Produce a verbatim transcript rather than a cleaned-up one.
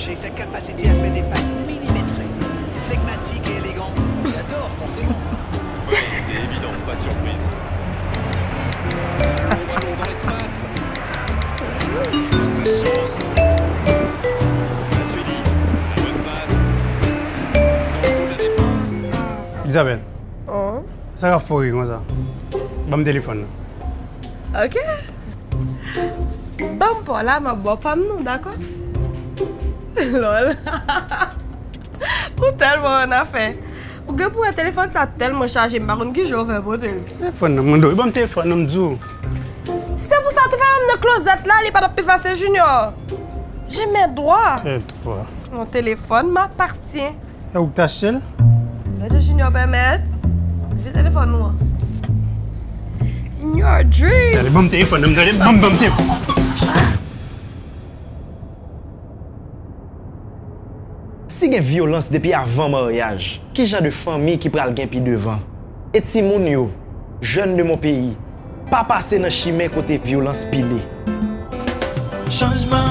Et sa capacité à faire des passes millimétrées, flegmatiques et élégantes. J'adore, forcément. Ouais, c'est évident, pas de surprise. Ballon dans l'espace. Chance. Matuidi, la bonne passe. Dans le dos de la défense. Elisabeth, Oh. Sa k ap fè w ri konsa? Ban m telefòn nan. Ok. Ban m pa w la, m ap ba w pa m non, dakò? Lòl. Ou tèlman annafè. Ou gen pou wè telefòn sa tèlman chaje, m pa konn kijan w fè pote l. Telefòn nan, mwen dwe. Ban m telefòn nan, m di w. Se pou sa tou fè m nan klozèt la, li pa t ap efase Junior. J'ai mes droits. Tèt ou. Mon téléphone m'appartient. E ou k t achte l? Mèt Junior pèmèt. Vye telefòn nou an. In your dream. Tande, ban m telefòn nan, tande, ban m, ban m telefòn. Si gen vyolans depi avan maryaj, ki jan de fanmi ki pral gen pi devan? E timoun yo, jeunes de mon pays, pa pase nan chimen kote vyolans pile. Chanjman